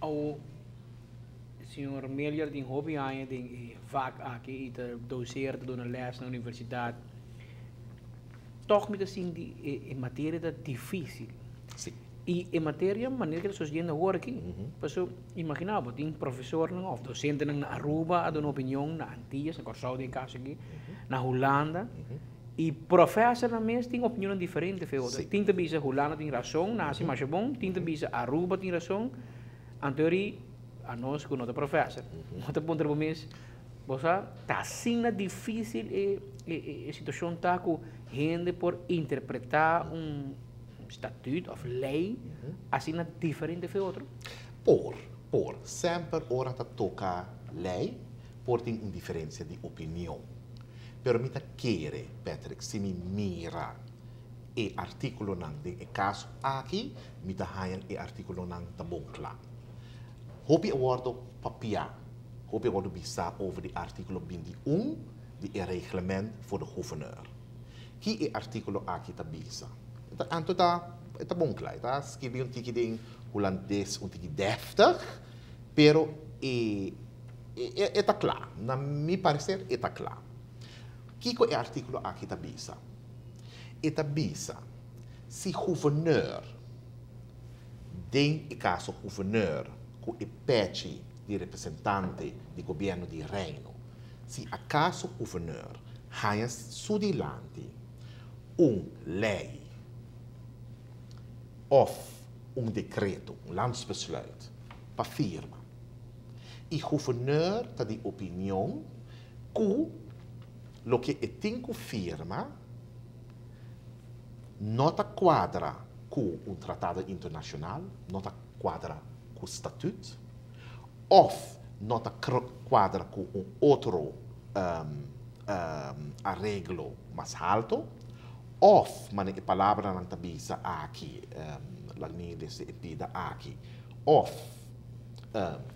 Awo señor Melior tin hopi aña den e vak aki y ta doseer, ta duna les na universidad. Toch mi ta sinti e materia ta dificil. Y e materia manera cu ta sucediendo awor aki. Pasobra imagina bo tin profesornan of docentenan na Aruba a duna opinion, na Antillas, na Corsou den e caso aki, na Hulanda. Y profesornan mes tin opinionnan diferente fe otro. Tin ta bisa Hulanda tin razon, nan haci masha bon. Tin ta bisa Aruba tin razon. Anto ri anos cu no ta profesor, no ta puntra bo mes, bo sa, ta asina dificil e situacion ta cu hende por interpreta un statuut of ley asina diferente fe otro? Por, por. Semper ora ta toca ley por tin un diferencia di opinion. Pero mi ta kere, Patrick, si mi mira e artíkulonan den e kaso aki, mi ta haña e artíkulonan ta bon kla. Hopi a wòrdu papiá, hopi a wòrdu bisá over di artíkulo 21 di e Reglement voor de Gouverneur. Ki e artíkulo aki ta bisa? Anto ta e ta bon kla. E ta skirbi un tiki den hulandes, un tiki dèftig, pero e e ta kla. Na mi pareser e ta kla. Kiko e artíkulo aki ta bisa? E ta bisa, si gouverneur, den e kaso gouverneur ku e pechi di representante di gobièrnu di Reino, si akaso gouverneur haña su dilanti un lei òf un dekreto, un landsbesluit, pa firma i gouverneur ta di opinion ku loke e tin ku firma no ta kuadra ku un tratado internashonal, no ta kuadra ku statut, òf no ta kuadra ku un otro areglo mas haltu, òf, manera e palabranan ta bisa aki, laat mi lesa e pida aki, òf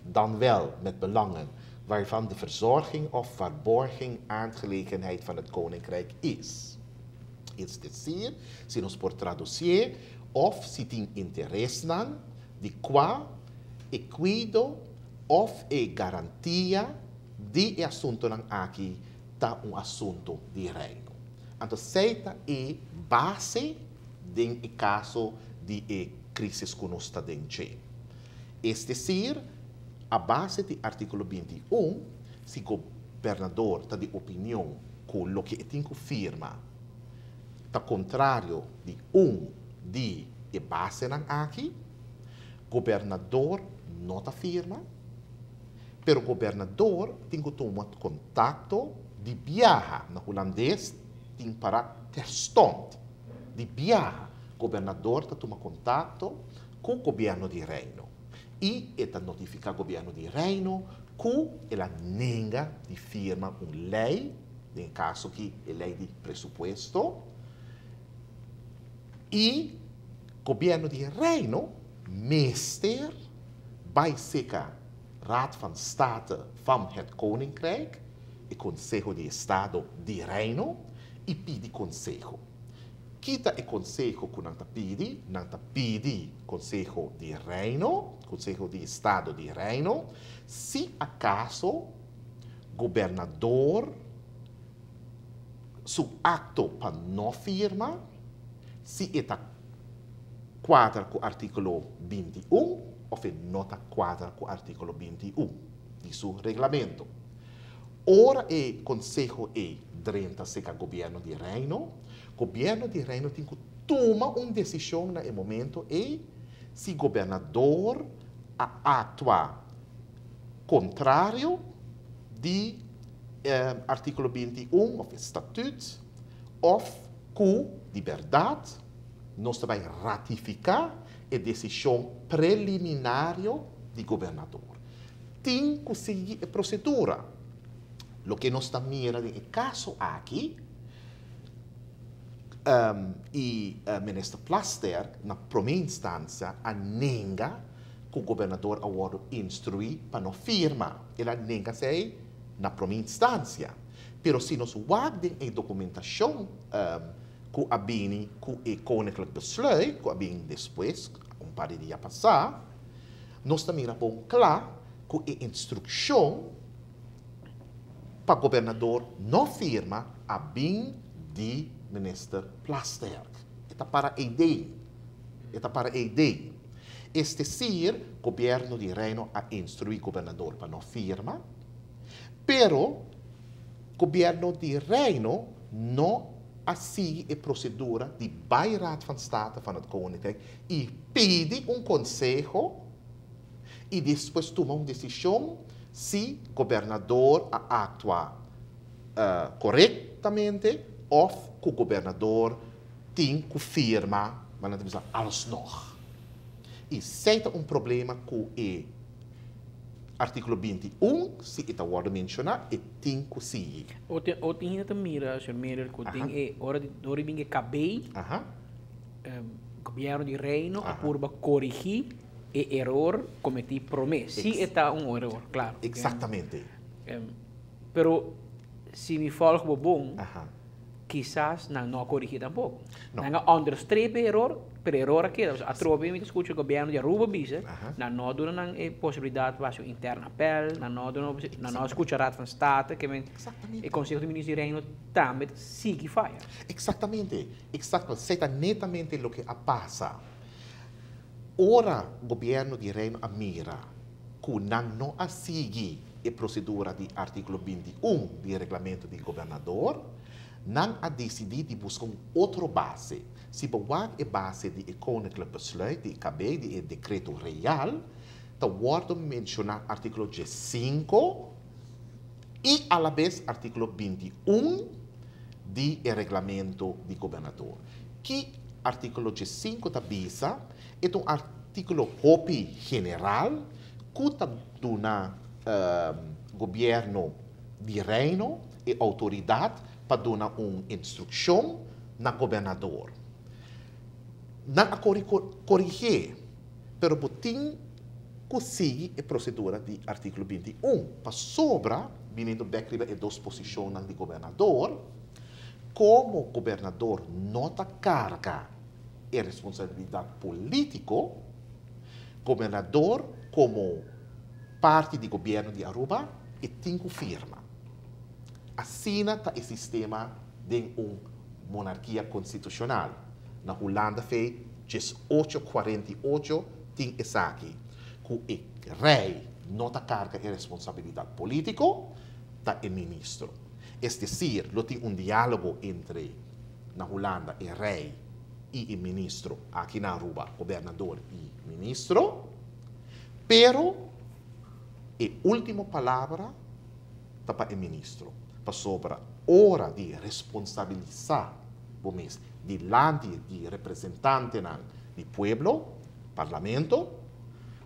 dan wel met belangen waarvan de verzorging of waarborging aangelegenheid van het Koninkrijk is. Es decir, si nos por traducié, of si tin interesnan di kua e kuido of e garantia di e asuntonan aki ta un asunto di Reino. Anto esei ta e base den e kaso di e crisis ku nos ta den dje. Es decir, a base di artíkulo 21, si gobernador ta di opinion ku loke e tin ku firma ta kontrario di un di e basenan aki, gobernador no ta firma, pero gobernador tin ku tuma kontakto di biaha, na hulandes tin para terstond, di biaha gobernador ta tuma kontakto ku gobièrnu di Reino i e ta notifiká gobièrnu di Reino ku el a nenga di firma un lei, den e kaso aki e lei di presupuesto, i gobièrnu di Reino mester bai seka Raad van State van het Koninkrijk, e Konseho di Estado di Reino, i pidi konseho. Ki ta e konseho ku nan ta pidi? Nan ta pidi Konseho di Reino, Konseho di Estado di Reino, si akaso gobernador su akto pa no firma, si e ta kuadra ku artíkulo 21 òf e no ta kuadra ku artíkulo 21 di su reglamento. Ora e konseho ei drenta serka gobièrnu di Reino, gobièrnu di Reino tin ku tuma un desishon na e momento ei si gobernador a aktua kontrario di artíkulo 21 òf e statut òf ku di bèrdat nos ta bai ratifiká e desishon preliminario di gobernador. Tin ku sigui e prosedura. Loke nos ta mira den e kaso aki, i Minister Plasterk na promé instansia a nenga ku gobernador a wòrdu instruí pa no firma. El a nenga esei na promé instansia. Pero si nos wak den e dokumentashon ku a bini ku e Koninklijk Besluit, ku a bini despues, un par di dia pasá. Nos ta mira bon kla ku e instrukshon pa gobernador no firma a bin di minister Plasterk. E ta para eiden. E ta para eiden. Es desir, gobièrnu di Reino a instruí gobernador pa no firma, pero gobièrnu di Reino no a sigui e prosedura di bai Raad van State van het Koninkrijk i pidi un konseho i despues tuma un desishon si gobernador a aktua korektamente òf ku gobernador tin ku firma, ma nan ta bisa alsnog. I esei ta un problema ku e artíkulo 21, si e ta wòrdu menshoná, e tin ku sigui. O tin hende ta mira, señor Merel, ku den e ora di dor di bin e kabei, Gobièrnu di Reino a purba korigí e eror kometí promé, si e ta un eror, klaro. Eksaktamente. Pero si mi fòlg bo bon, kisas nan no a korigí tampoko. Nan a ònderstreep e eror, pero e eror a keda. Atrobe mi ta skucha gobièrnu di Aruba bisa, nan no a duna nan e posibilidat pa hasi un intern apèl, nan no a duna nan no a skucha Raad van State, ke men e Konseho di Minister di Reino tambe ta sigui faya. Eksaktamente. Exacto, esei ta netamente loke a pasa. Ora gobierno di Reino a mira cu nan no a sigui e procedura di articulo 21 di e reglamento di gobernador, nan a dicidi di busca un otro base. Si bo wak e base di e Koninklijk Besluit, di e KB, di e decreto real, ta wordo menciona articulo 15 y alabes articulo 21 di e reglamento di gobernador. Ki artíkulo 15 ta bisa? E ta un artíkulo hopi general ku ta duna gobièrnu di Reino e outoridat pa duna un instrukshon na gobernador. Nan a korigié, pero bo tin ku sigui e prosedura di artíkulo 21, pasobra, biniendo bèk riba e dos posishonnan di gobernador, komo gobernador no ta karga e responsabilidat polítiko, gobernador komo parti di gobièrnu di Aruba e tin ku firma. Asina ta e sistema den un monarkia konstitushonal. Na Hulanda fe 1848 tin esaki, ku e rei no ta karga e responsabilidat polítiko, ta e ministro. Es desir, lo tin un diálogo entre na Hulanda e rei i e ministro, aki na Aruba gobernador i ministro, pero e último palabra ta pa e ministro, pasobra ora di responsabilisá bo mes dilanti di representantenan di pueblo, parlamento,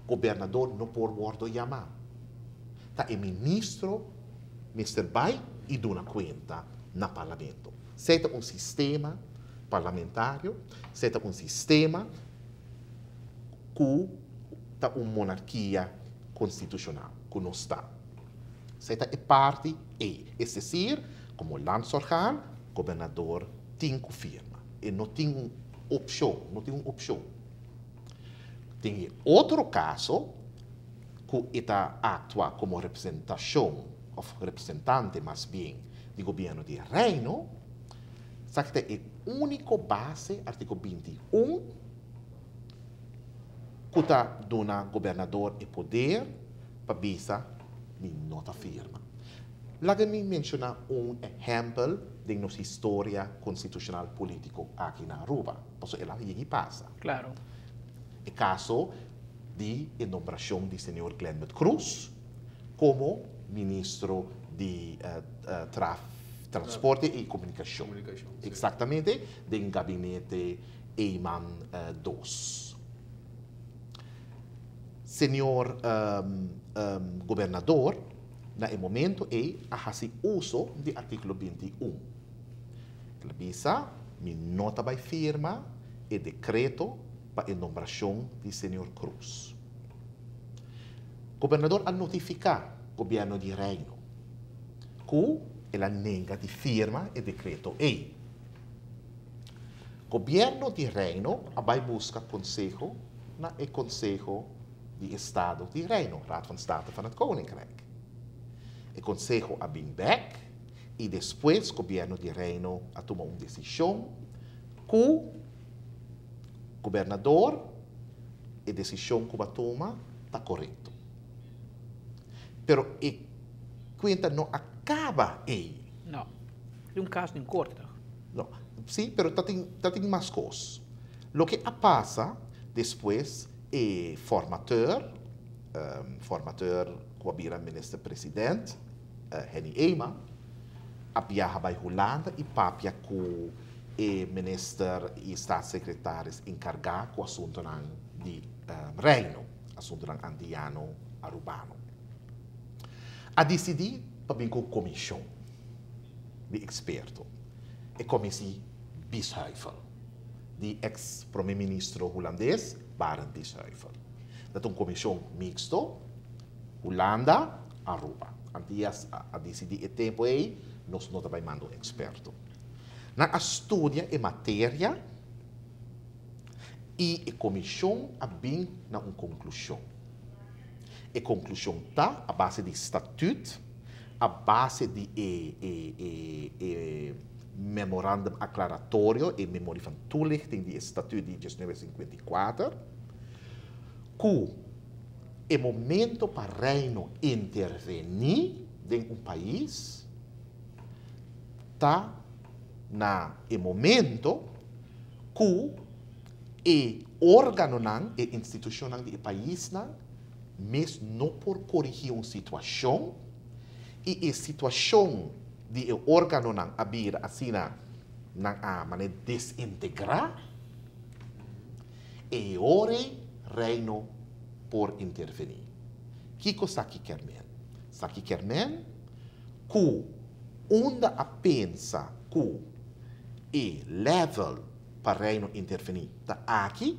gobernador no por wordo yamá. Ta e ministro mester bai i duna kuenta na parlamento. Esei ta un sistema parlamentario, esei ta un sistema ku ta un monarkia konstitushonal ku nos ta. Esei ta e parti ei. Es desir, komo landsorgaan, gobernador tin ku firma. E no tin un opshon, no tin un opshon. Den e otro kaso, ku e ta aktua komo representashon òf representante mas bien di gobièrnu di Reino, esaki ta e úniko base, artíkulo 21, ku ta duna gobernador e poder pa bisa mi no ta firma. Laga mi menshoná un ehèmpel den nos historia konstitushonal polítiko aki na Aruba, pasobra el a yegi pasa. Klaro. E kaso di e nombrashon di señor Glenbert Croes komo ministro di Transporte i Komunikashon. Eksaktamente, den gabinete Eman dos. Señor Gobernador na e momento ei a hasi uso di artíkulo 21. El a bisa, Mi no ta bai firma e dekreto pa e nombrashon di señor Croes. Gobernador a notifiká Gobièrnu di Reino ku el a nenga di firma e dekreto ei. Gobièrnu di Reino a bai buska konseho na e Konseho. di Estado di Reino, Raad van State van het Koninkrijk. E konseho a bin bèk i despues gobièrnu di Reino a tuma un desishon ku gobernador, e desishon ku bo a tuma ta korekto. Pero e kuenta no a kaba ei. No. Tin un kaso den korte toch? No. Sí, pero ta tin, ta tin mas kos. Loke a pasa despues, e formateur, formateur ku a bira minister president, Henny Eman, a biaha bai Hulanda i papia ku e minister i staatssecretaris enkargá ku asuntunan di Reino, asuntunan antiano arubano. A disidí pa bin ku un komishon di eksperto, e Commissie Biesheuvel, di eks prome ministro hulandes Barend Biesheuvel. Dat ta un komishon miksto, Hulanda, Aruba. Antias a disidí e tempu ei, nos no ta bai manda un eksperto. Nan a studia e materia i e komishon a bin na un konklushon. E konklushon ta a base di statüt, a base di e e e e memorandum aklaratorio, e memorie van toelichting di e statüt di 1954, ku e momento pa Reino intervení den un pais ta na e momento ku e órganonan, e institushonnan di e paisnan mes no por korigí un situashon i e situashon di e órganonan a bira asina nan a manera desintegrá, e ora ei Reino por intervení. Kiko esaki kier men? Esaki kier men ku unda a pensa ku e level pa Reino intervení ta aki,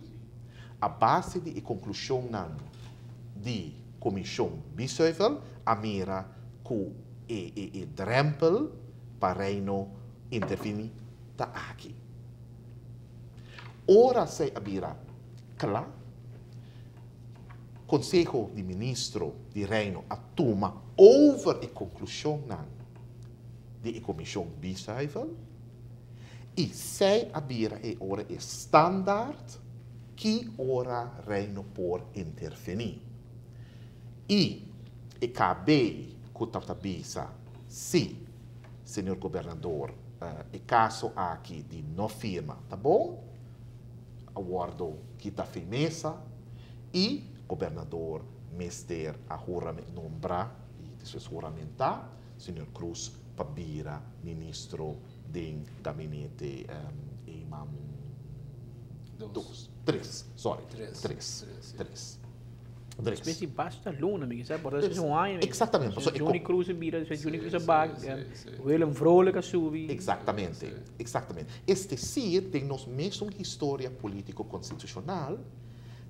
a base di e konklushonnan di Komishon Biesheuvel a mira ku e e e drèmpel pa Reino intervení ta aki. Ora esei a bira kla, Konseho di Ministro di Reino a tuma over e konklushonnan di e Komishon Biesheuvel i esei a bira e ora e standaard ki ora Reino por intervení. I e KB ku tabata bisa, sí, señor gobernador, e kaso aki di no firma ta bon, a wòrdu kita fin mesa i gobernador mester a nombra i despues huramentá señor Croes pa bira ministro den gabinete Eman dos, tres, sorry, Tres. Tres, Tres, sí. Tres. Tres. Especie basta luna, mi sabe, por eso un año. Exactamente, paso Johnny Cruz bira, despues Johnny Cruz bak, Willem Vrolijk a subi. Exactamente, exactamente. Es decir, den nos mesun historia político constitucional,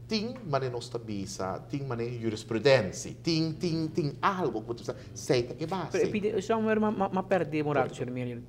tin mane nos ta bisa, tin mane jurisprudentie, tin algo ku ta bisa, esei ta e base. Pero pide, somewhere ma perde moral, señor Miriam.